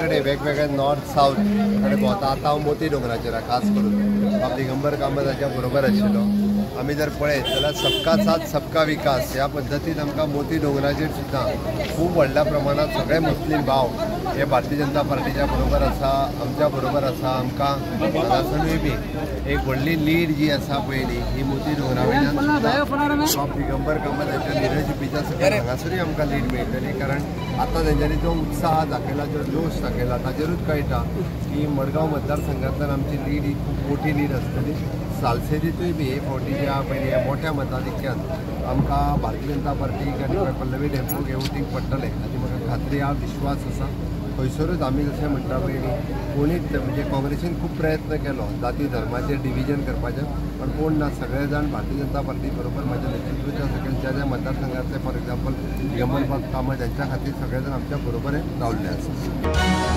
कडेन वेगवेगळे north south कडेन भोंवता. आतां हांव मोती दोंगराचेर खास करून बाब दिगंबर कामत हाच्या बरोबर आशिल्लो. आमी जर पळयत जाल्यार सबका साथ सबका विकास ह्या पद्दतीन आमकां मोती दोंगराचेर सुद्दां खूब व्हडल्या प्रमाणांत सगळे मुस्लीम भाव हे भारतीय जनता पार्टीच्या बरोबर आसा, आमच्या बरोबर आसा. आमकां हांगासरूय बी एक व्हडली लीड जी आसा पयली ही मोती दोंगरा वयल्यान बाब दिगंबर कामत हाच्या लिडरशिपीच्या सकयल हांगासरूय आमकां लीड मेळटली. कारण आतां तेंच्यांनी जो उत्साह दाखयला, जो जोश दाखयला ताचेरूच कळटा की मडगांव मतदारसंघांतल्यान आमची लीड ही खूब मोठी लीड आसतली. सालसेरीतूय बी हे फावटी ज्या पयली ह्या मोठ्या मताधिक्यान आमकां भारतीय जनता पार्टीक आनी पल्लवी डेम्पोक हे वोटींग पडटलें हाची म्हाका खात्री आहा, विश्वास आसा. थंयसरूच आमी जशें म्हणटा पयलीं कोणीच म्हणजे काँग्रेसीन खूब प्रयत्न केलो जाती धर्माचेर डिविजन करपाचें, पण कोण ना, सगळे जाण भारतीय जनता पार्टी बरोबर म्हाज्या नेतृत्वाच्या सकयल ज्या ज्या मतदारसंघातले फॉर एग्जाम्पल दिगंबर कामत हांच्या खातीर सगळे जाण आमच्या बरोबर रावल्ले आसा.